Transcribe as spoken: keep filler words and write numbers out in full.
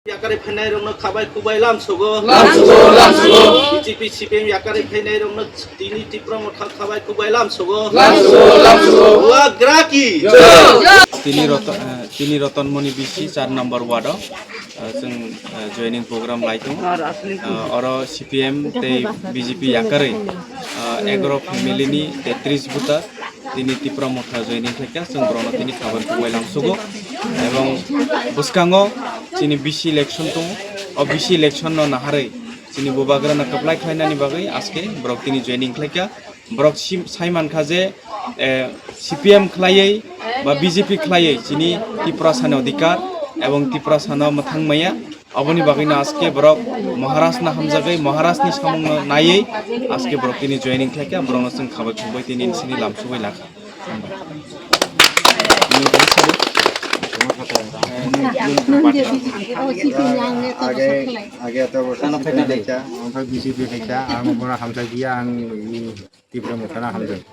Yakarwi phainairokno khabai kubai lamsogo. Lamsogo, lamsogo. B J P C P M yakarwi phainairokno tini Tipra Motha khabai kubai lamsogo. Lamsogo, lamsogo. Bubagra ki. Tini Roto-, eh, tini Rotonmoni B C char number ward o, eh, chwng, eh, joining program lai tongo. Eh, oro C P M tei B J P yakarwi, eh, egaro family ni tetris buta tini Tipra Motha joining khlaikha, chwng borokno tini khabar kubai lamsogo. Ebong bwskango chini B C election tongo, o B C election no naharwi chini bubagrano kwplai khlainani bagwi aske borok tini joining khlaikha. Borok sim-, sai mankha je, eh, C P M khlaiwi ba B J P khlaiwi chini Tiprasani odhikar ebong Tiprasano mwthang maya. Aboni bagwino aske borok Maharajno hamjagwi, Maharajni samungno naiwi aske borok tini joining khlaikha, borokno chwng khabai khumbai tini sini lamsugwi lakha. Age, age eto bosor C P M khaikha, omo B J P khaikha, ang bono hamjagya, ang Tipra Mothano hamjak.